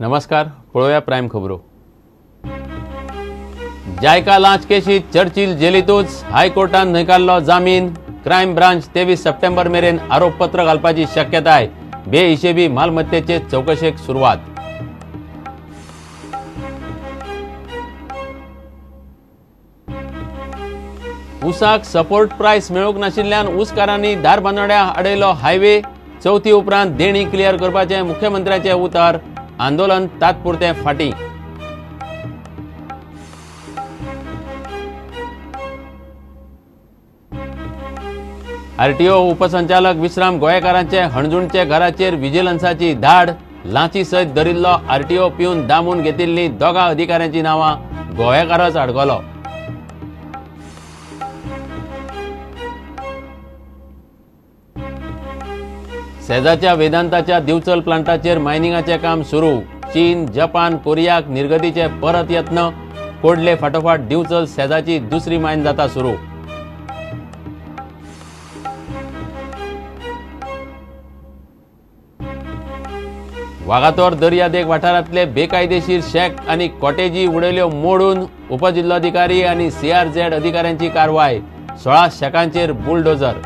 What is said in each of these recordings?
नमस्कार, पळोवया प्रायम खबरो. जायका लांच केशीत चर्चिल जेलीतूच हायकोर्टान न्हयकारलो जामीन. क्रायम ब्रांच 23 सप्टेंबर मेरेन आरोपपत्र घालपाची शक्यताय. बेहिशेबी मालमत्तेचे चवकशेक सुरवात. ऊसाक सपोर्ट प्रायस मेळूंक नाशिल्ल्यान ऊसकारांनी धारबांदोड्या अडयलो हायवे. चवथी उपरांत देणी क्लियर करपाचें मुख्यमंत्र्याचें उतर. आंदोलन तात्पुरतें फाटीं. आरटीओ उपसंचालक विश्राम गोयेकारांचे हणजूणचे घराचेर विजिलन्साची धाड. लांची सयत धरिल्लो आरटीओ पिवन दामून घेतिल्ली दोगां अधिकाऱ्यांची नांवां. गोयेकारच आडकलो. सेजाच्या वेदांताच्या दिवचल प्लांटाचेर मायनिंगाचें काम सुरू. चीन, जपान, कोरियाक निर्गतीचे परत यत्न. कोडले फाटोफाट दिवचल सेजाची दुसरी मायन जाता सुरू. वागातोर दर्यादेग वाठारांतले बेकायदेशीर शॅक आनी कॉटेजी उडयल्यो मोडून. उपजिल्लोधिकारी आनी सीआरझेड अधिकाऱ्यांची कारवाय. 16 शॅकांचेर बुलडोजर.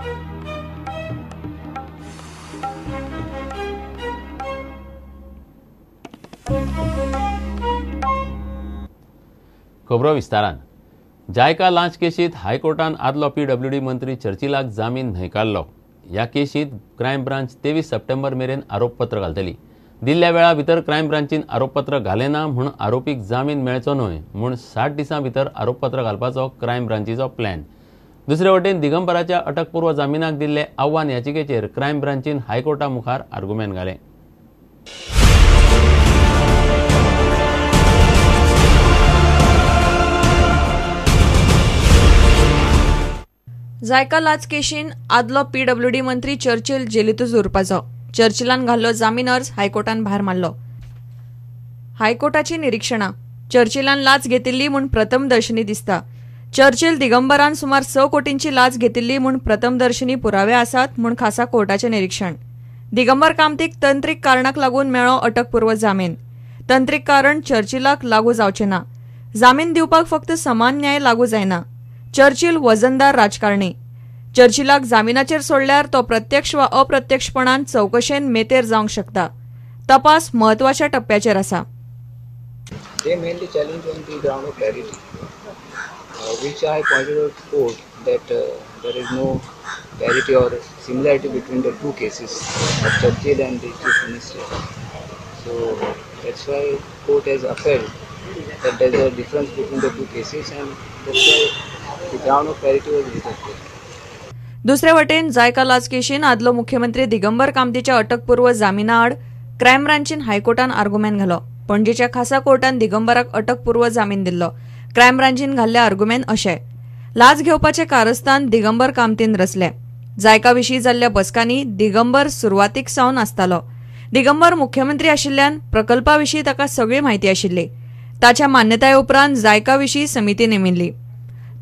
खबरो विस्तारान. जायका लांच केशीत हायकोर्टान आदलो पीडब्ल्यूडी मंत्री चर्चिलाक जामीन न्हयकारलो. ह्या केशीत क्रायम ब्रांच 23 सप्टेंबर मेरेन आरोपपत्र घालतली. दिल्ल्या वेळा भितर क्रायम ब्रांचीन आरोपपत्र घालें ना म्हूण आरोपीक जामीन मेळचो न्हय म्हूण 60 दिसां भितर आरोपपत्र घालपाचो क्रायम ब्रांचीचो प्लॅन. दुसरे वटेन दिगंबराच्या अटकपूर्व जामिनाक दिल्ले आव्हान याचिकेचेर क्रायम ब्रांचीन हायकोर्टा मुखार आर्गुमेंट घालें. जायका लाच केशीन आदलो पीडब्ल्यूडी मंत्री चर्चिल जेलीतूच उरपाचो. चर्चिलान घाल्लो जामीन अर्ज हायकोर्टान भायर मारलो. हायकोर्टाची निरिक्षणां. चर्चिलान लाच घेतिल्ली म्हूण प्रथमदर्शनी दिसता. चर्चिल दिगंबरान सुमार 6 कोटींची लाच घेतिल्ली म्हूण प्रथमदर्शनी पुरावे आसात म्हूण खासा कोर्टाचें निरिक्षण. दिगंबर कामतीक तंत्रीक कारणाक लागून मेळ्ळो अटकपूर्व जामीन. तंत्रीक कारण चर्चिलाक लागू जावचें ना. जामीन दिवपाक फक्त समान न्याय लागू जायना. चर्चिल वजनदार राजकारणी. चर्चिलाक जामिनाचेर सोडल्यार तो प्रत्यक्ष वा अप्रत्यक्षपणान चवकशेन मेतेर जावंक शकता. तपास म्हत्वाच्या टप्प्याचेर आसा. They mainly challenge on the ground of parity, which I pointed out to court that there is no parity or similarity between the two cases of Churchill and the Chief Minister. So that's why court has upheld that there is a difference between the two cases and that's why the ground of parity was rejected. दुसरे वटेन जायका लाच केशीन आदलो मुख्यमंत्री दिगंबर कामतीच्या अटकपूर्व जामिना आड crime ब्रांचीन हायकोर्टान argument घालो. पणजेच्या खासा कोर्टान दिगंबराक अटकपूर्व जामीन दिल्लो. क्रायम ब्रांचीन घाल्ले आर्गुमेंट अशे: लाच घेवपाचें कारस्थान दिगंबर कामतीन रचलें. जायका विशीं जाल्ल्या बसकांनी दिगंबर सुरवातीक सावन आसतालो. दिगंबर मुख्यमंत्री आशिल्ल्यान प्रकल्पा विशीं ताका सगळी म्हायती आशिल्ली. ताच्या मान्यताये उपरांत जायका विशीं समिती नेमिल्ली.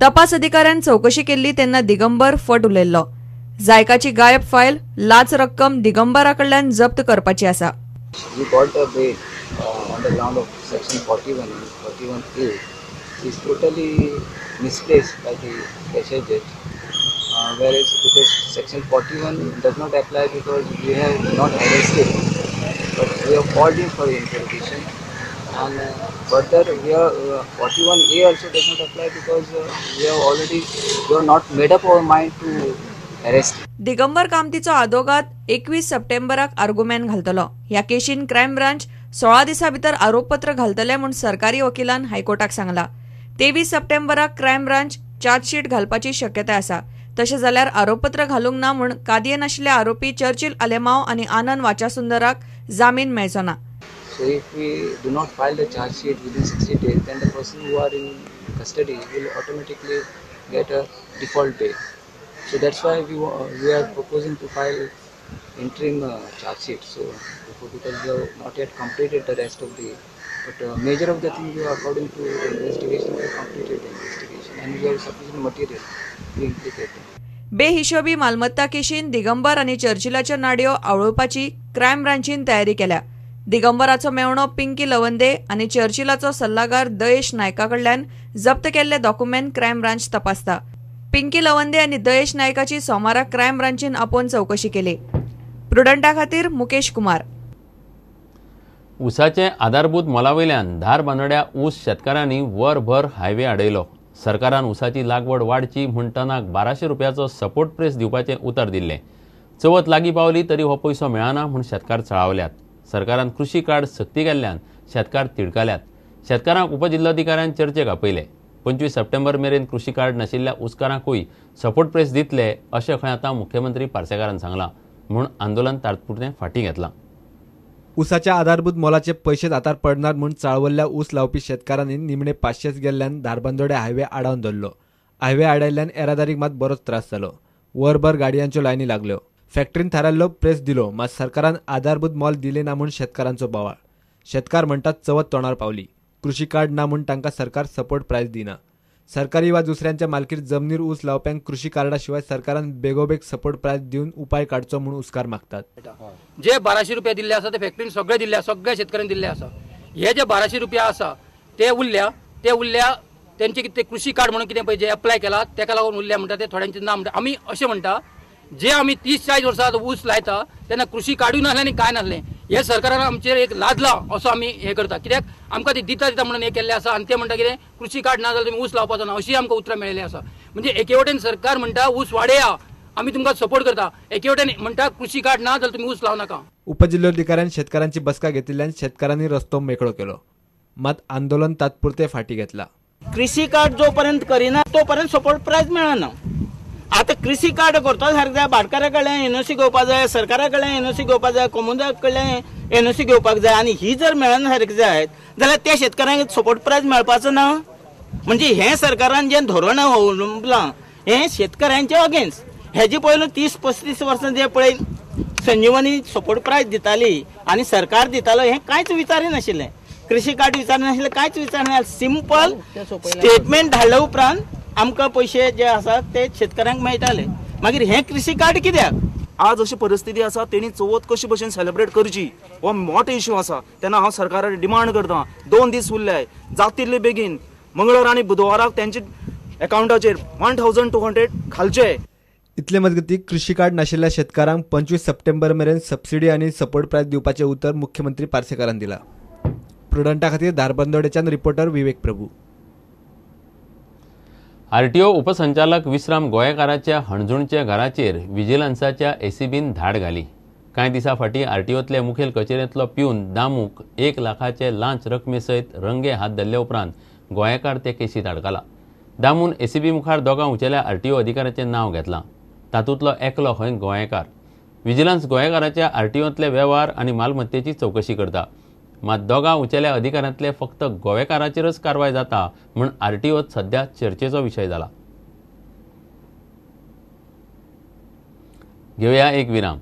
तपास अधिकाऱ्यान चवकशी केल्ली तेन्ना दिगंबर फट उलयल्लो. जायकाची गायब फायल लाच रक्कम दिगंबरा कडल्यान जप्त करपाची आसा. We got the bail on the ground of section 41 and 41A is totally misplaced by the special judge, whereas because section 41 does not apply because we have not arrested him, but we have called him for interrogation. And further, we are 41A also does not apply because we have not made up our mind to arrest him. Digambar कामतीचो आदोगाद 21 सप्टेंबराक argument घालतलो. ह्या केशीन crime branch 16 दिसां भितर आरोपपत्र घालतले म्हूण सरकारी वकिलान हायकोर्टाक सांगला. 23 सप्टेंबराक क्रायम ब्रांच चार्जशीट घालपाची शक्यताय आसा. तशें जाल्यार आरोपपत्र घालूंक ना म्हूण कादयेन आशिल्ले आरोपी चर्चिल आलेमाव आनी आनंद वाचासुंदराक जामीन मेळचो ना. So if we do not file the charge sheet within 60 days, then the person who are in custody will automatically get a default bail. So that's why we are proposing to file interim charge sheet. So because we have not yet completed the rest of the, but major of the thing we are according to the investigation, we have completed the investigation and we have sufficient material to implicate them. बेहिशोबी मालमत्ता केशीन दिगंबर आनी चर्चिलाच्यो नाडयो आवळोवपाची crime ब्रांचीन तयारी केल्या. दिगंबराचो मेवणो पिंकी लवंदे आनी चर्चिलाचो सल्लागार दयेश नायका कडल्यान जप्त केल्ले डॉक्युमेंट क्रायम ब्रांच तपासता. पिंकी लवंदे आनी दयेश नायकाची सोमारा क्रायम ब्रांचीन आपोवन चवकशी केली. प्रुडंटा खातीर मुकेश कुमार. ऊसाचे आधारभूत मोलावयल्यान धारबांदोड्या ऊस शेतकारांनी वरभर हायवे आडयलो. सरकारान ऊसाची लागवड वाडची म्हूण टनाक 1200 रुपयाचो सपोर्ट प्रेस दिवपाचें उतर दिल्लें. चवथ लागीं पावली तरी हो पयसो मेळना म्हूण शेतकार चळावल्यात. सरकारान कृषी कार्ड सक्ती केल्ल्यान शेतकार तिडकाल्यात. शेतकारांक उपजिल्लोधिकाऱ्यान चर्चेक आपयले. 25 सप्टेंबर मेरेन कृषी कार्ड नाशिल्ल्या ऊसकारांकूय सपोर्ट प्रेस दितले अशें खंय आतां मुख्यमंत्री पार्सेकारान सांगलां म्हूण आंदोलन तात्पुरतें फाटीं घेतलां. ऊसाच्या आधारभूत मोलाचे पैशेच हातार पडनात म्हूण चाळवल्ल्या ऊस लावपी शेतकारांनी निमणे 500 गेल्ल्यान धारबांदोड्या हायवे आडावन धरलो. हायवे आडायल्ल्यान येरादारीक मात बरोच त्रास जालो. वरभर गाडयांच्यो लायनी लागल्यो. फॅक्टरीन थारायल्लो प्रेस दिलो, मात सरकारान आधारभूत मोल दिले ना म्हूण शेतकारांचो बोवाळ. शेतकार म्हणटात चवथ तोंडार पावली, कृषी कार्ड ना म्हूण तांकां सरकार सपोर्ट प्रायस दिना. सरकारी वा दुसऱ्यांच्या मालकीर जमनीर ऊस लावप्यांक कृषी कार्डा शिवाय सरकारान बेगोबेग सपोर्ट प्रायस दिवन उपाय काडचो म्हूण ऊसकार मागतात. जे 1200 रुपया दिल्ले आसा ते फॅक्टरीन सगळे दिल्ले आसा, सगळ्या शेतकऱ्यांनी दिल्ले आसा. हे जे 1200 रुपया आसा ते उरल्या, ते उरल्या तेंचे कितें कृषी कार्ड म्हणून कितें पळय जे एप्लाय केला तेका लागून उरल्या म्हणटा ते थोड्यांचे ना म्हणटा. आमी अशें म्हणटा जे आमी 30-40 वर्सां ऊस लायता तेन्ना कृषी कार्डूय नासलें आनी कांय नासलें. हे सरकारान आमचेर एक लादला असो आमी हें करता, कित्याक आमकां ते दिता दिता म्हणून हें केल्लें आसा. आनी ते म्हणटा कितें कृषी कार्ड ना जाल्यार तुमी ऊस लावपाचो ना अशी आमकां उतरां मेळिल्लीं आसा. म्हणजे एके वटेन सरकार म्हणटा ऊस वाडया आमी तुमकां सपोर्ट करता, एके वटेन म्हणटा कृषी कार्ड ना जाल्यार तुमी ऊस लावं नाका. उपजिल्लोधिकाऱ्यान शेतकारांची बसका घेतिल्ल्यान शेतकारांनी रस्तो मेकळो केलो, मात आंदोलन तात्पुरते फाटी घेतला. कृषी कार्ड जो पर्यंत करिना तो पर्यंत सपोर्ट प्रायस मेळना. आतां कृषी कार्ड करता सारकें जाय, भाटकारा कडल्यान एनओसी घेवपाक जाय, सरकारा कडल्यान एनओसी घेवपाक जाय, कोमुनिदाद कडल्यान एनओसी घेवपाक जाय. आनी ही जर मेळना सारकें जायत जाल्यार त्या शेतकऱ्यांक सपोर्ट प्रायस मेळपाचो ना. म्हणजे हें सरकारान जें धोरण अवलंबलां हें शेतकऱ्यांच्या अगेन्स्ट. हेजे पयलू 30-35 वर्सां जे पळय संजीवनी सपोर्ट प्रायस दिताली आनी सरकार दितालो हें कांयच विचारिनाशिल्लें. कृषी कार्ड विचारनाशिल्लें, कांयच विचारनाशिल्लें. सिंपल स्टेटमेंट धाडल्या उपरांत आमकां पयशे जे आसात ते शेतकऱ्यांक मेळटाले. मागीर हें कृषी कार्ड कित्याक? आज अशी परिस्थिती आसा, तेणी चवथ कशी भशेन सेलिब्रेट करची हो मोठो इश्यू आसा. तेन्ना हांव सरकाराक डिमांड करता, 2 दीस उरले जातिल्ले बेगीन मंगळार आनी बुधवाराक तेंचे एकावंटाचेर 1200 घालचे. इतले मजगती कृषी कार्ड नाशिल्ल्या शेतकारांक 25 सप्टेंबर मेरेन सबसिडी आनी सपोर्ट प्रायस दिवपाचें उतर मुख्यमंत्री पार्सेकारान दिला. प्रुडंटा खातीर धारबांदोडेच्यान रिपोर्टर विवेक प्रभू. आरटीओ उपसंचालक विश्राम गोयेकाराच्या हणजूणच्या घराचेर विजिलन्साच्या एसीबीन धाड घाली. कांय दिसां फाटीं आरटीओतले मुखेल कचेरेंतलो प्यून दामूक 1 लाखाचे लांच रकमे सयत रंगे हात धरले उपरांत गोयेकार ते केशींत आडकला. दामून एसीबी मुखार दोगां उंचेल्या आरटीओ अधिकाऱ्याचें नांव घेतलां. तातूंतलो एकलो खंय गोयेकार. विजिलन्स गोयेकाराच्या आरटीओंतले वेव्हार आनी मालमत्तेची चवकशी करता. मात दोगां उंचेल्या अधिकाऱ्यांतले फक्त गोवेकाराचेरच कारवाय जाता म्हूण आरटीओत सध्या चर्चेचो विशय जाला. घेवया एक विराम.